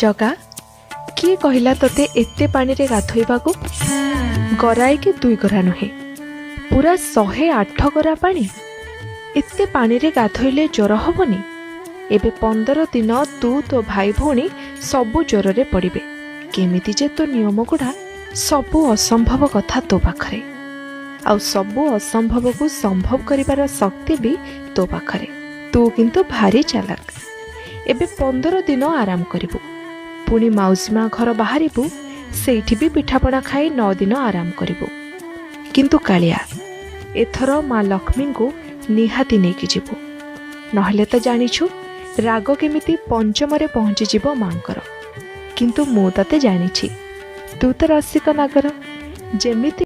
ଜଗା, କିଏ କହିଲା ତୋତେ ଏତେ ପାଣିରେ ଗାଧୋଇବାକୁ? ଗରାଏ କି ଦୁଇ ଗରା ନୁହେଁ, ପୁରା 108 ଗରା ପାଣି। ଏତେ ପାଣିରେ ଗାଧୋଇଲେ ଜ୍ୱର ହବନି? ଏବେ 15 ଦିନ ତୁ, ତୋ ଭାଇ ଭଉଣୀ ସବୁ ଜ୍ୱରରେ ପଡ଼ିବେ। କେମିତି ଯେ ତୋ ନିୟମ ଗୁଡ଼ା, ସବୁ ଅସମ୍ଭବ କଥା ତୋ ପାଖରେ, ଆଉ ସବୁ ଅସମ୍ଭବକୁ ସମ୍ଭବ କରିବାର ଶକ୍ତି ବି ତୋ ପାଖରେ। ତୁ କିନ୍ତୁ ଭାରି ଚାଲାକ। ଏବେ 15 ଦିନ ଆରାମ କରିବୁ, ପୁଣି ମାଉସୀ ମା ଘର ବାହାରିବୁ, ସେଇଠି ବି ପିଠାପଣା ଖାଇ 9 ଦିନ ଆରାମ କରିବୁ। କିନ୍ତୁ କାଳିଆ, ଏଥର ମା ଲକ୍ଷ୍ମୀଙ୍କୁ ନିହାତି ନେଇକି ଯିବୁ, ନହେଲେ ତ ଜାଣିଛୁ ରାଗ କେମିତି ପଞ୍ଚମରେ ପହଞ୍ଚିଯିବ ମାଙ୍କର। କିନ୍ତୁ ମୁଁ ତତେ ଜାଣିଛି, ତୁ ତ ରସିକ ନାଗର ଯେମିତି।